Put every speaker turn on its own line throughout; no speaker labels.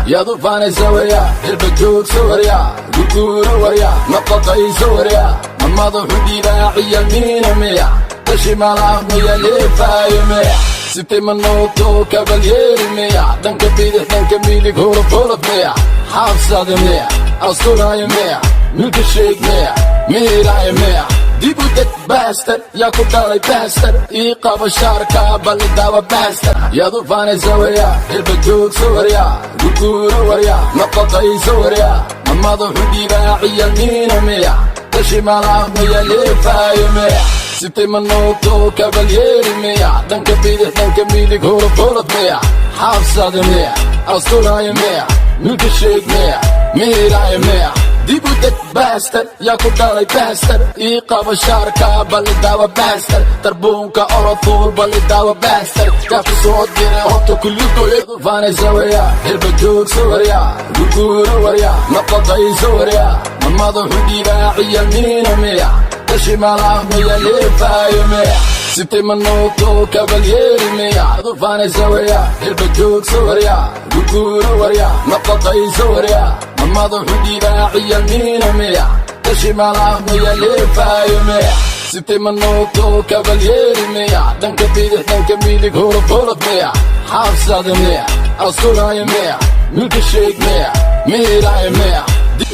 Yaad u faanaysa, warya? Hilba joogsa, warya? Guguuro, warya? Nafaqaysa, warya? Ma madaxu dhibaaciya miina miya? Tashi malaaq miya? Leefaayo miya? Sitay manooto kabalyeeri miya? Dhanka bidix, dhanka midig, huruf huruf miya? Xaabsada miya? Asturaayo miya? Milka sheeg miya? Miiraayo miya? Dib u deg, bastard! Yaa ku dhalay, bastard? Ii qaba shaarka, bal daawa, bastard! Yaad u faanaysa, warya? Hilba joogsa, warya? Guguuro, warya? Nafaqaysa, warya? Ma madaxu dhibaaciya miina miya? Tashi malaaq miya? Leefaayo miya? Sitay manooto kabalyeeri miya? Dhanka bidix, dhanka midig, huruf huruf miya? Xaabsada miya? Asturaayo miya? Milka sheeg miya? Miiraayo miya? Dib u deg, bastard! Yaa ku dhalay, bastard? Ii qaba shaarka, bal daawa, bastard! Tarbuunka orofuul, bal daawa, bastard! Yaa ku soo diray horta kulligoy faanaysa, warya? Hilba joogsa, warya? Guguuro, warya? Nafaqaysa, warya? Ma madaxu dhibaaciya miina miya? Tashi malaaq miya? Leefaayo miya? Sitay manooto kabalyeeri miya? U faanaysa, warya? Hilba joogsa, warya? Guguuro, warya? Nafaqaysa, warya? Ma madaxu dhibaaciya miina miya? Tashi malaaq miya? Leefaayo miya? Sitay manooto kabalyeeri miya? Dhanka bidix, dhanka midig, huruf huruf miya? Xaabsada miya? Asturaayo miya? Milka sheeg miya? Miiraayo miya?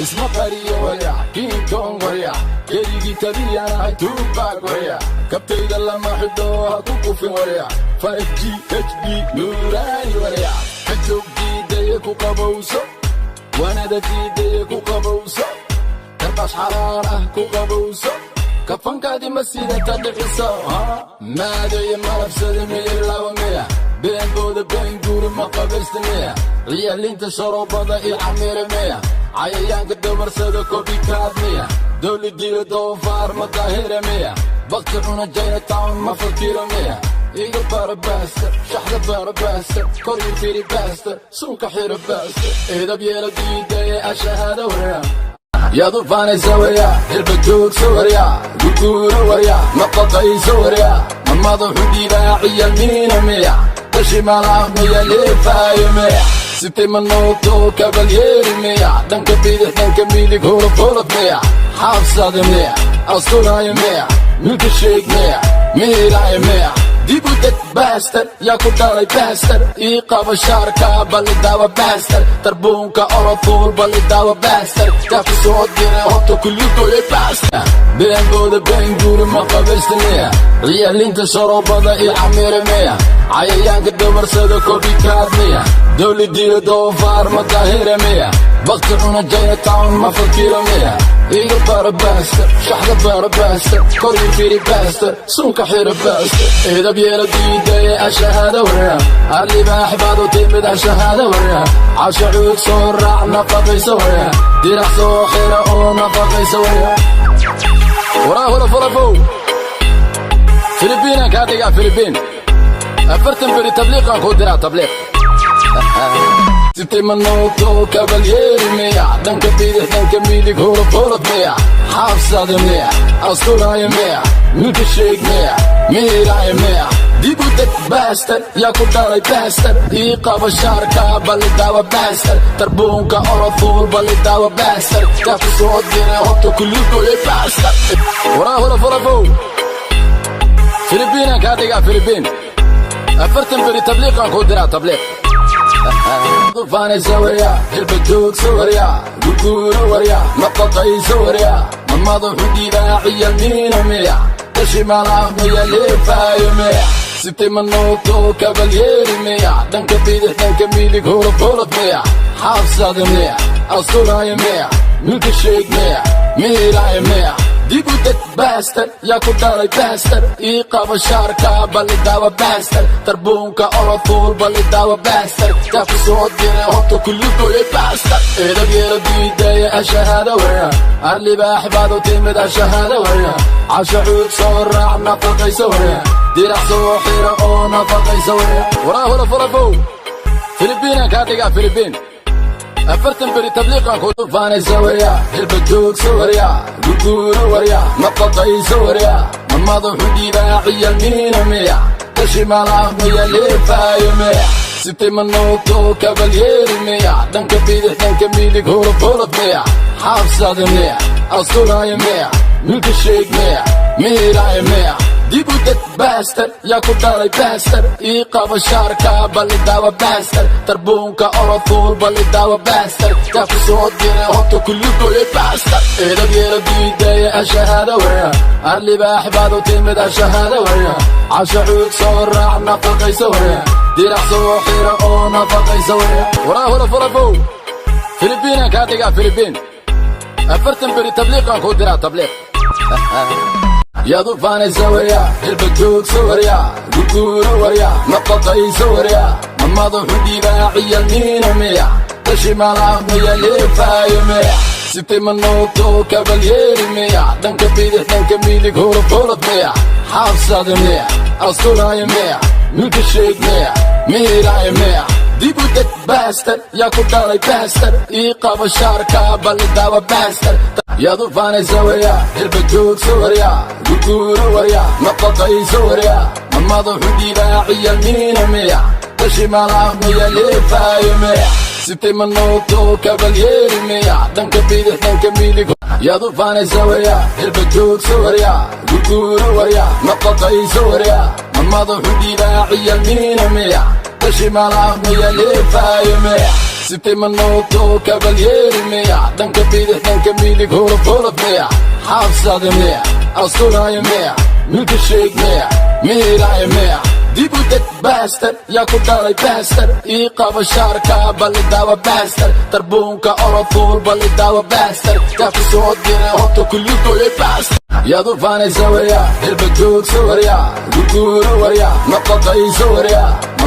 Isma qariyo, warya? King Kong, warya? Keligii taliyanahay, Tupac, warya? Kabtayda lama xidho, ha ku kufin, warya? 5G HD nuuraani, warya? Ka joog diidaya, ku qabowso wanada, diidaya ku qabowso, karbash xalaal ah ku qabowso, kafankaadi ma sidata dhiciso maadaya malabsada miya? Laba miya? Beenbooda been guuri ma qabaysta miya? Ciyaalinta sharoobada iyo camira miya? Cayayaanka dabarsada copycat miya? Dowladiila doofaar ma daahira miya? Bakti cuna Chinatown ma fakiro miya? Iga bara, bastard! Shaxda bara, bastard! Kor iyo firi, bastard! Suunka xira, bastard! Edab yeela diidaya, ashahaada, warya? Yaad u faanaysa, warya? Hilba joogsa, warya? Guguuro, warya? Nafaqaysa, warya? Ma madaxu dhibaaciya miina miya? Tashi malaaq miya? Leefaayo miya? Sitay manooto kabalyeeri miya? Dhanka bidix, dhanka midig, huruf huruf miya? Xaabsada miya? Asturaayo miya? Milka sheeg miya? Miiraayo miya? Dib u deg, bastard! Yaa ku dhalay, bastard? Ii qaba shaarka, bal daawa, bastard! Tarbuunka orofuul, bal daawa, bastard! Yaa ku soo diray horta kulligoy, bastard? Beenbooda been guuri ma qabaysta miya? Ciyaalinta sharoobada iyo camira miya? Cayayaanka dabarsada copycat miya? Dowladiila doofaar ma daahira miya? Bakti cuna Chinatown ma fakiro miya? Iga bara, bastard! Shaxda bara, bastard! Kor iyo firi, bastard! Suunka xira, bastard! Edab yeela diidaya, ashahaada, warya? Alibaax baad u timid, ashahaada, warya? Casho cuug soo raac, nafaqaysa, warya? Dirac soo xira oo nafaqaysa, warya? Waraa hula fulafow, Filibiinaan kaa dhigaa, Filibiin. 40 beri tabliiqaan kuu diraa, tabliiq. Sitay manooto kabalyeeri miya? Dhanka bidix, dhanka midig, huruf huruf miya? Xaabsada miya? Asturaayo miya? Milka sheeg miya? Miiraayo miya? Dib u deg, bastard! Yaa ku dhalay, bastard? Ii qaba shaarka, bal daawa, bastard! Tarbuunka orofuul, bal daawa, bastard! Yaa ku soo diray horta kulligoy, bastard? Waraa hula fulafow, Filibiinaan kaa dhigaa, Filibiin. 40 beri tabliiqaan kuu diraa, tabliiq. U faanaysa, warya? Hilba joogsa, warya? Guguuro, warya? Nafaqaysa, warya? Ma madaxu dhibaaciya miina miya? Tashi malaaq miya? Leefaayo miya? Sitay manooto kabalyeeri miya? Dhanka bidix, dhanka midig, huruf huruf miya? Xaabsada miya? Asturaayo miya? Milka sheeg miya? Miiraayo miya? Dib u deg, bastard! Yaa ku dhalay, bastard? Ii qaba shaarka, bal daawa, bastard! Tarbuunka orofuul, bal daawa, bastard! Yaa ku soo diray horta kulligoy, bastard? Edab yeela diidaya, ashahaada, warya? Arlibaax baad u timid, ashahaada, warya? Casho cuud soo raac, nafaqaysa, warya? Dirac soo xira oo nafaqaysa, warya? Waraa hula fulafow, Filibiinaan kaa dhigaa, Filibiin. 40 beri tabliiqaan ku faanaysa, warya? Hilba joogsa, warya? Guguuro, warya? Nafaqaysa, warya? Ma madaxu dhibaaciya miina miya? Tashi malaaq miya? Leefaayo miya? Sitay manooto kabalyeeri miya? Dhanka bidix, dhanka midig, huruf huruf miya? Xaabsada miya? Asturaaya miya? Milka sheeg miya? Miiraaya miya? Dib u deg, bastard. Yaa ku dhalay, bastard? Ii qaba shaarka, balidaawa, bastard. Tarbuunka orofuul, balidaawa, bastard. Yaa ku soo diray horta kulligooyay, bastard? Edab yeelo diidaya, ashahaada waya. Arlibaax baad u timid, ashahaada waya. Casho cuud soo raac, nafaqaysa waya. Dirac soo xira oo nafaqaysa waya. Waraa huruf hurafow, Filibiinaan kaa dhigaa, Filibiin. 40 beri tabliiqaan kuu diraa, tabliiq. Yaad u faanaysa, warya? Hilba joogsa, warya. Guguuro, warya. Nafaqaysa, warya. Madaxu dhiibaa ciyalmiina miya? Tashi malaaq miya? Leefaayo miya? Sitay manooto kabalyeeri miya? Dhanka bidix, dhanka midig, huruf huruf miya? Xaabsada miya? Asturaaya miya? Milka sheeg miya? Miiraaya miya? Dib u deg, bastard. Yaa ku dhalay, bastard? Ii qaba shaarka, balidaawa, bastard. Yaad u faanaysa, warya? Hilba joogsa, warya. Guguuro, warya. Nafaqaysa, warya. Madaxu dhiibaa ciyalmiina miya? Tashi malaaq miya? Leefaayo miya? Sitay manooto kabalyeeri miya? Dhanka bidix, dhanka midig. Yaad u faanaysa, warya? Hilba joogsa, warya. Guguuro, warya. Nafaqaysa, warya. Madaxu dhiibaa ciyalmiina miya? Tashi malaaq miya? Leefaayo miya? Sitay manooto kabalyeeri miya? Dhanka bidix, dhanka midig, huruf huruf miya? Xaabsada miya? Asturaaya miya? Milka sheeg miya? Miiraaya miya? Dib u deg, bastard. Yaa ku dhalay, bastard? Ii qaba shaarka, balidaawa, bastard. Tarbuunka orofuul, balidaawa, bastard. Yaa ku soo diray horta kulligooyay, bastard? Yaad u faanaysa, warya? Hilba joogsa, warya. Guguuro, warya. Nafaqaysa, warya.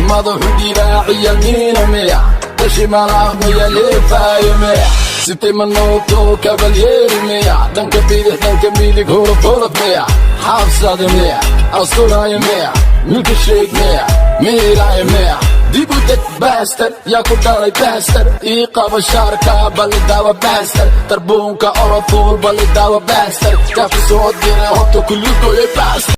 Madaxu dhiibaa ciyalmiina miya? Tashi malaaq miya? Leefaayo miya? Sitay manooto kabalyeeri miya? Dhanka bidix, dhanka midig, huruf huruf miya? Xaabsada miya? Asturaaya miya? Milka sheeg miya? Miiraaya miya? Dib u deg, bastard. Yaa ku dhalay, bastard? Ii qaba shaarka, balidaawa, bastard. Tarbuunka orofuul, balidaawa, bastard. Yaa ku soo diray horta kulligooyay, bastard?